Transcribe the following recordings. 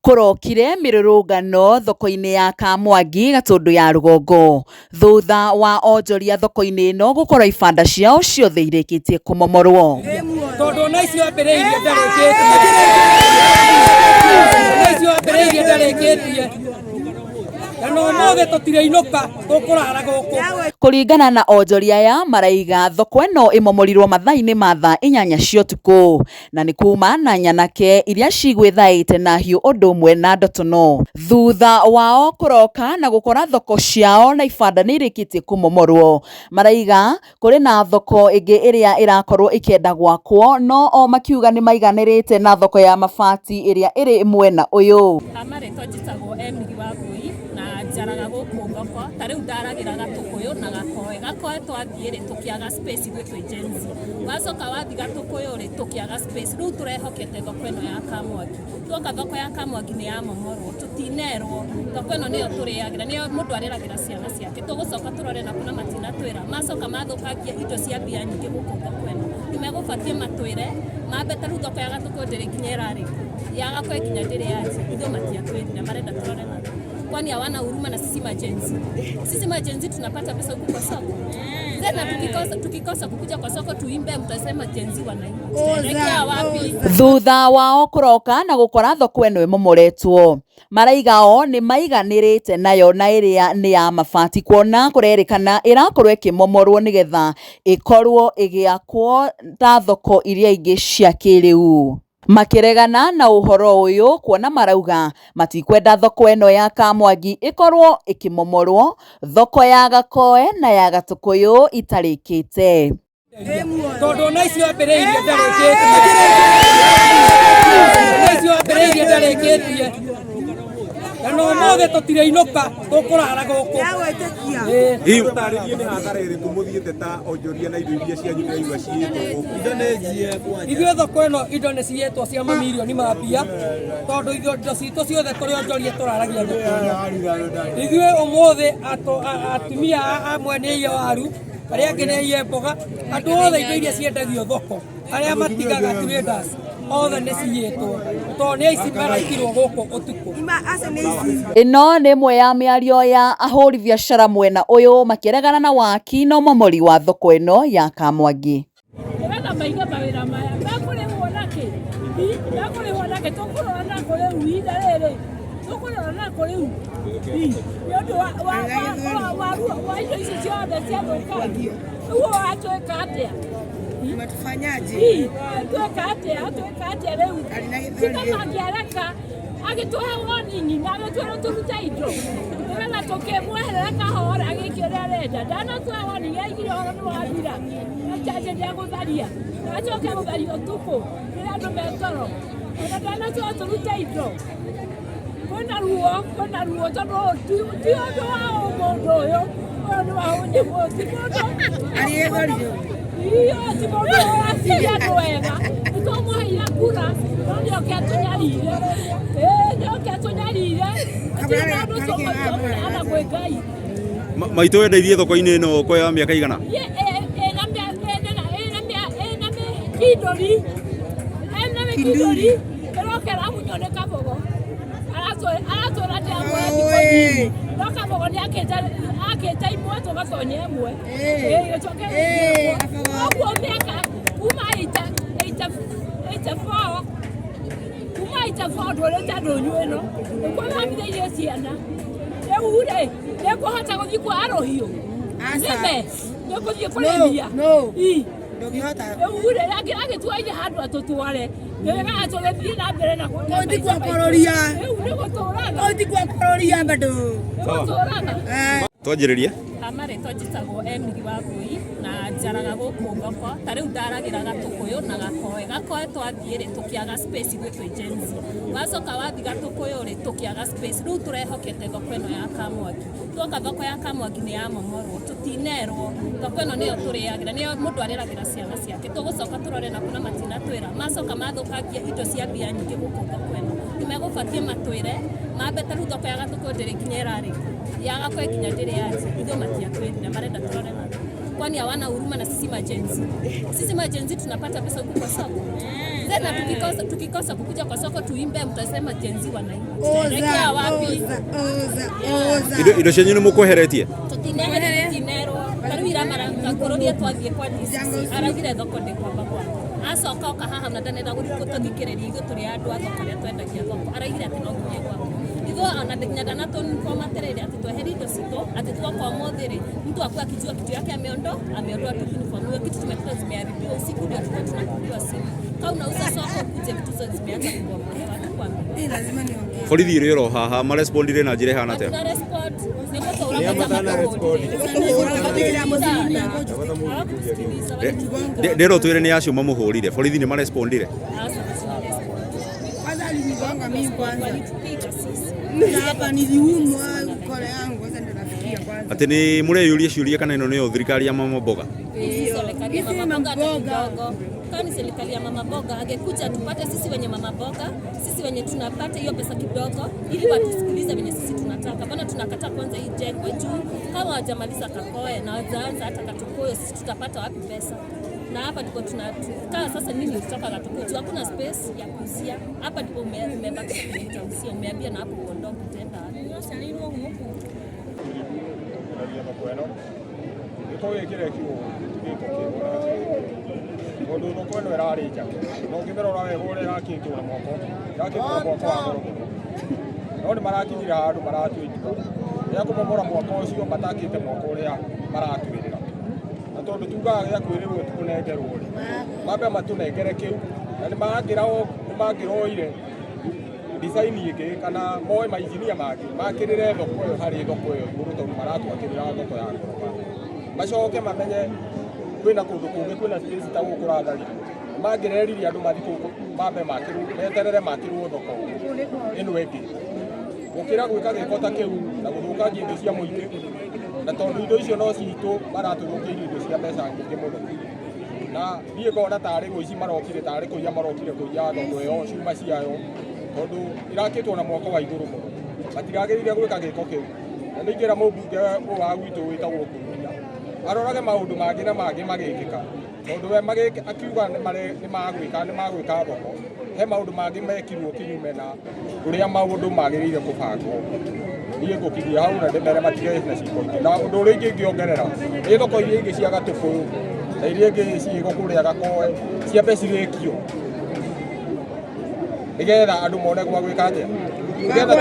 Kũrokire mĩrũrũngano thoko-inĩ ya Kamwangi Gatũndũ ya rũgongo thutha wa onjoria thoko-inĩ ĩno gũkorwo ibanda ciao ciothe irĩkĩtie kũmomorwo. Tondũ ona icio ambĩrĩirie ndarĩkĩtie, ona icio ambĩrĩirie ndarĩkĩtie, na no ũmũthĩ tũtirainũka, tũkũrara gũkũ. Kũringana na onjoria aya maraiga thoko ĩno ĩmomorirwo mathaa-inĩ ma thaa 8 cia ũtukũ na nĩ kuma na nyanake iria cigwĩthaĩte na hiũ ũndũ ũmwe na ndotono thutha wao kũroka na gũkora thoko ciao na ibanda nĩ irĩkĩtie kũmomorwo. Maraiga kũrĩ na thoko ĩngĩ ĩrĩa ĩrakorwo ĩkĩenda gwakwo no o makiuga nĩ maiganĩrĩte na thoko ya mabati ĩrĩa ĩrĩ mwena ũyũ. Marĩtwa njĩtagwo Emily Wangui na njaraga gũkũ thoko. Ta rĩu ndaragĩra Gatũkũyũ na Gakoe. Gakoe twathiĩ rĩ, tũkĩaga space ithuĩ twĩ Gen Z. Wacoka wathiĩ Gatũkũyũ rĩ, tũkĩaga space. Rĩu tũrehokete thoko ĩno ya Kamwangi. Tuoka thoko ya Kamwangi nĩ yamomorwo, tũtinerwo. Thoko ĩno nĩyo tũrĩagĩra, nĩyo mũndũ areragĩra ciana ciake. Tũgũcoka tũrore naku na matinatwĩra. Macoka mathũkangia indo cia mbia nyingĩ gũkũ thoko ĩno. Nĩ megũbatiĩ matwĩre, mambe ta rĩu thoko ya Gatũkũyũ ndĩrĩ nginya ĩrarĩka. Ya Gakoe nginya ndĩrĩ yanjia. Ithuĩ matiatwĩrire, marenda tũrore naku. Kwani hawana huruma na sisi ma Gen Z? Sisi ma Gen Z tunapata pesa huku kwa soko. Tena tukikosa kukuja kwa soko tuimbe, mtasema Gen Z wanaimba. Tutaelekea wapi? Thutha wao kũroka na gũkora thoko ĩno ĩmomoretwo, maraiga o nĩ maiganĩrĩte nayo na ĩrĩa nĩ ya mabati kuona kũrerĩkana ĩrakorwo ĩkĩmomorwo nĩgetha ĩkorwo ĩgĩakwo ta thoko iria ingĩ cia kĩrĩu. Makĩregana na ũhoro ũyũ kuona marauga matikwenda thoko ĩno ya Kamwangi ĩkorwo ĩkĩmomorwo, thoko ya Gakoe na ya Gatũkũyũ itarĩkĩte. Tondũ ona icio ambĩrĩirie ndarĩkĩtie, ona icio ambĩrĩirie ndarĩkĩtie, na no ũmũthĩ tũtirainũka, tũkũrara gũkũ. Hihi mũtarĩrie nĩ hathara ĩrĩkũ mũthiĩte ta onjoria na indo iria cianyu ndĩraigua ciĩtwo gũkũ? Ithuĩ thoko ĩno indo nĩ ciyĩtwo cia mamirioni ma mbia, tondũ indo citũ ciothe tũrĩ onjoria tũraragia thoko ĩno. Ithuĩ ũmũthĩ atumia amwe nĩ aiye waru, arĩa angĩ nĩ aiye mboga, andũ othe indo iria ciendagio thoko, arĩa matigaga traders othe nĩ ciyĩtwo, tondũ nĩ aici maraitirwo gũkũ ũtukũ. Ĩno nĩ ĩmwe ya mĩario ya ahũri biacara mwena ũyũ makĩregana na waki na ũmomori wa thoko ĩno ya Kamwangi. Nĩgetha maige mawĩra maya mekũrĩhwo nakĩ? Mekũrĩhwo nakĩ? Tũkũrora nakũ rĩu ihinda rĩrĩ? Tũkũrora nakũ rĩu? Nĩ ũndũ wa indo ici ciothe ciathũkangio. Rĩu ũratwĩka atĩa? Twĩka atĩa? Twĩka atĩa rĩu? Tiga mangĩareka agĩtũhe warning na agĩtwĩra tũrute indo nĩgetha tũkĩmweherera kahora agĩke ũrĩa arenda. Ndanatũhe warning aigire ũhoro nĩ wathira akanjĩria gũtharia, acoke gũtharia ũtukũ rĩrĩa andũ me toro. Ona ndanatwĩra tũrute indo. Kwĩna ruo, kwĩna ruo tondũ ti ũndũ wa ũmũndũ ũyũ, ũyũ nĩ wa ũnyamũ, ti mũndũ. Iyo, ti mũndũ ũraciria andũ wega. Nĩ twamũheire kura, no nĩ oke atũnyarire. Ĩĩ, nĩ oke atũnyarire. Hatirĩ na ũndũ tũkũneana kwĩ Ngai. Maitũ wendeirie thoko-inĩ ĩno kwa mĩaka igana? Ĩna mĩkindũri, ĩna mĩkindũri, ĩroka ĩramunywo nĩ kabogo. Aratwĩra atĩ amũhe thikũ nini, no kabogo nĩ akĩte imwe tũgatonya ĩmwe. Ĩgĩcoka ĩgĩthiĩ ũguo. Ũguo mĩaka kuma 84, kuma 84 ndũrĩte ndũnyũ ĩno, nĩkuo thomithĩirie ciana. Rĩu rĩ, nĩngũhota gũthiĩ kuoya rũhiũ? Nĩme, nĩngũthiĩ kũrĩmia? Ii. Rĩu rĩ, angĩtuoire handũ atũtware, nĩwega tũgĩthiĩ na mbere na Rĩu nĩ gũtũraga. Nĩ gũtũraga. Twanjĩrĩrie. Marĩtwa njĩtagwo Emily Wangui na njaraga gũkũ thoko. Ta rĩu ndaragĩra Gatũkũyũ na Gakoe. Gakoe twathiĩ rĩ, tũkĩaga space ithuĩ twĩ Gen Z. Wacoka wathiĩ Gatũkũyũ rĩ, tũkĩaga space. Rĩu tũrehokete thoko ĩno ya Kamwangi. Tuoka thoko ya Kamwangi nĩ yamomorwo, tũtinerwo. Thoko ĩno nĩyo tũrĩagĩra, nĩyo mũndũ areragĩra ciana ciake. Tũgũcoka tũrore naku na matinatwĩra. Macoka mathũkangia indo cia mbia nyingĩ gũkũ thoko ĩno. Nĩ megũbatiĩ matwĩre, mambe ta rĩu thoko ya Gatũkũyũ ndĩrĩ nginya ĩrarĩka. Ya Gakoe nginya ndĩrĩ yanjia. Ithuĩ matiatwĩrire, marenda tũrore naku. Kwani hawana huruma na sisi ma-Gen Z? Sisi ma-Gen Z tunapata pesa huku kwa soko. Tena tukikosa kukuja kwa soko tuimbe, mtasema Gen Z wanaimba. Tutaelekea wapi? Indo cianyu nĩ mũkweheretie? Tutinerwo tarĩu iramarangakũrũria twathiĩ kwa DCC, araugire thoko ndĩkwamba gwakwo. Acoka oka haha na ndanenda gũtũthikĩrĩria ithuĩ tũrĩ andũ a thoko arĩa twendagia thoko. Araugire atĩ no nginya gwakwo. Ithuĩ ona nginya ndanatũ-inform atĩrĩrĩ atĩ tweherie indo citũ, atĩ tuoka ũmũthĩ rĩ, mtu akuwe akijua kitu yake ameondoa tu uniform. Kitu tumekuta zimeharibiwa usiku, ndio tulikuwa tunapigiwa simu. Kama unauza soko ukuje vitu zote zimeanza kubomolewa, hatukuambiwa. Lazima niongee. Borithi ĩrĩ oro haha marespondire na njĩra ĩhana atĩa? Hatuna respond, nĩ gũtũra kwanza matũhũrire. Hawakutusikiliza, walitugonga. Ndĩrwo twĩre nĩ acio mamũhũrire, borithi nĩ marespondire? Kwanza alinigonga mimi kwanza. Walitupiga sisi. Na hapa niliumwa mkono yangu kwanza ndio nafikia kwanza. Atĩ nĩ mũreyũria ciũria kana ĩno nĩyo thirikari ya mama mboga? Hii si serikali ya Hizi mama mboga hata mboga. kidogo. Kama ni serikali ya mama mboga, angekuja tupate sisi wenye mama mboga, sisi wenye tunapata hiyo pesa kidogo, ili watusikilize venye sisi tunataka. Mbona tunakataa kwanza hii jengwe juu? Kama hawajamaliza Kakoe na hawajaanza hata Katukuyu, sisi tutapata wapi pesa? Na hapa ndipo kaa sasa, mimi nilitoka Katukuyu juu hakuna space ya kuuzia. Hapa ndipo umebakisha kwenye utauzia, umeambia na hapo uondoke, utaenda wapi? Kwendagia thoko ĩno gĩko gĩkĩ kĩrekirwo gĩko kĩega na hatirĩ tondũ thoko ĩno ĩrarĩ njake na ũngĩmĩrora wega ũrĩa ĩrakĩtwo na mwako, ĩrakĩtwo na mwako wa goro mũno, no nĩ marakinyire handũ maratua itua rĩa kũmomora mwako ũcio matakĩte mwako ũrĩa maratwĩrĩra, na tondũ tugaga gĩa kwĩrĩrwo ti kũnengerwo rĩ, mambe matũnengere kĩu na nĩ mangĩroire design ĩngĩ kana moe mainjinia mangĩ makĩrĩre thoko ĩyo harĩ thoko ĩyo igũrũ, tondũ maratwakĩrĩra thoko ya ngoroba, macoke mamenye kwĩna kũndũ kũngĩ kwĩna space ta gũkũ kũratharirwo, mangĩreririe andũ mathiĩ kũu mambe makĩrwo, meterere makĩrwo thoko ĩno ĩngĩ gũkĩra gwĩka gĩko ta kĩu na gũthũkangia indo cia mũingĩ, na tondũ indo icio no citũ maratũthũkĩirie indo cia mbeca nyingĩ mũno, na niĩ ngona tarĩ gũici marokire, tarĩ kũiya marokire kũiya thoko ĩyo cuma ciayo, tondũ ĩrakĩtwo na mwako wa igũrũ mũno, matiragĩrĩire gwĩka gĩko kĩu. Na nĩ ingĩra mũmbunge ũyũ wa gwitũ wĩtagwo Kururia arorage maũndũ mangĩ na mangĩ magĩkĩka, tondũ we akiuga nĩ magwĩka thoko, he maũndũ mangĩ mekirwo kinyume na ũrĩa maũndũ magĩrĩire kũbangwo. Niĩ ngũkinyia hau na ndĩmere matige na ciĩko ingĩ. Na ũndũ ũrĩa ingĩ ingĩongerera nĩ thoko iria ingĩ cia Gatũkũyũ na iria ingĩ ciĩgo kũrĩa Gakoe ciambe cirĩkio nĩgetha andũ mone gwa gwĩka atĩa, nĩgetha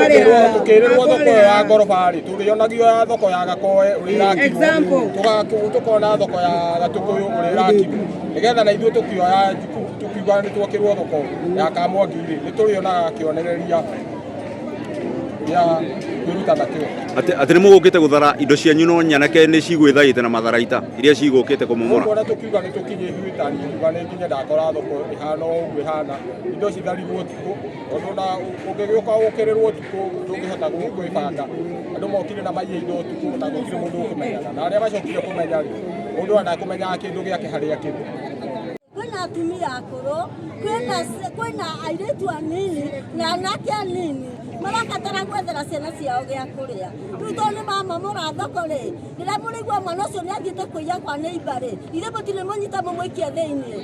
tũkĩrĩrwo thoko ĩyo ya ngoroba rĩ, tũrĩonagio ya thoko ya Gakoe ũrĩa ĩrakirwo, tũkona thoko ya Gatũkũyũ ũrĩa ĩrakirwo, nĩgetha na ithuĩ tũkĩoya tukiuga nĩ twakĩrwo thoko ya Kamwangi rĩ, nĩ tũrĩonaga kĩonereria gĩa kwĩruta nakĩo. Atĩ nĩ mũgũkĩte gũthara indo cianyu no nyanake nĩ cigwĩthaĩte na matharaita iria cigũkĩte kũmomora? Ũguo tũkiuga nĩ tũkinye ithuĩ tani ngiuga nĩ nginya ndakora thoko ĩhana o ũguo ĩhana, indo citharirwo ũtukũ, tondũ na ũngĩgĩũka ũkĩrĩrwo ũtukũ ndũngĩhota kwĩbanga. Andũ mokire na maiya indo ũtukũ na gũtirĩ mũndũ ũkũmenyaga, na arĩa macokire kũmenya rĩ, mũndũ andakũmenyaga kĩndũ gĩake harĩa kĩrĩ. Kwĩna atumia akũrũ, kwĩna airĩtu anini na anake anini marabatara gwethera ciana ciao gĩa kũrĩa. Rĩu tondũ nĩ mamomora thoko rĩ, rĩrĩa mũrĩigua mwana ũcio nĩ athiĩte kũiya kwa neighbor rĩ, ithuĩ mũtirĩ mũnyita mũmũikie thĩiniĩ.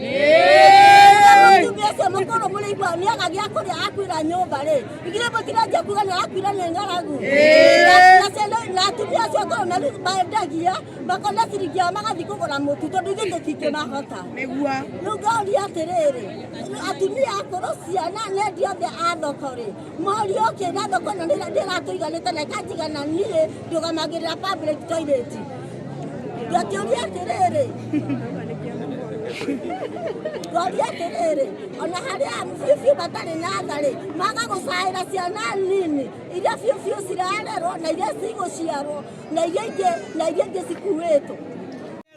Mũtumia ũcio mũkũrũ mũrĩigua nĩ aga gĩa kũrĩa akuĩra nyũmba rĩ, ithuĩ mũtiranjia kuga nĩ arakuira nĩ ng'aragu. Na ciana na atumia acio akũrũ mendagia makona ciringi yao magathiĩ kũgũra mũtu, tondũ ithuĩ tũtingĩmahota. Rĩu ngoria atĩrĩrĩ, atumia akũrũ, ciana na endia othe a thoko rĩ, morio kĩ na thoko ĩno ndĩratũiganĩte na ĩkanjigana niĩ ndũgamagĩrĩra public toilet. Ngakĩũria atĩrĩrĩ, ngoria atĩrĩrĩ, ona harĩa biũ biũ matarĩ na tha rĩ, maga gũcaĩra ciana nini iria biũ biũ cirarerwo na iria cigũciarwo na iria ingĩ na iria ingĩ cikuĩtwo.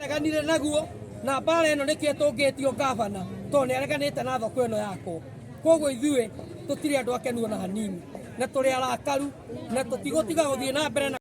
Areganire naguo na mbara ĩno nĩkĩo ĩtũngĩtio gavana, tondũ nĩ areganĩte na thoko ĩno yakwo. Koguo ithuĩ tũtirĩ andũ akenu ona hanini, na tũrĩ arakaru na tũtigũtiga gũthiĩ na mbere na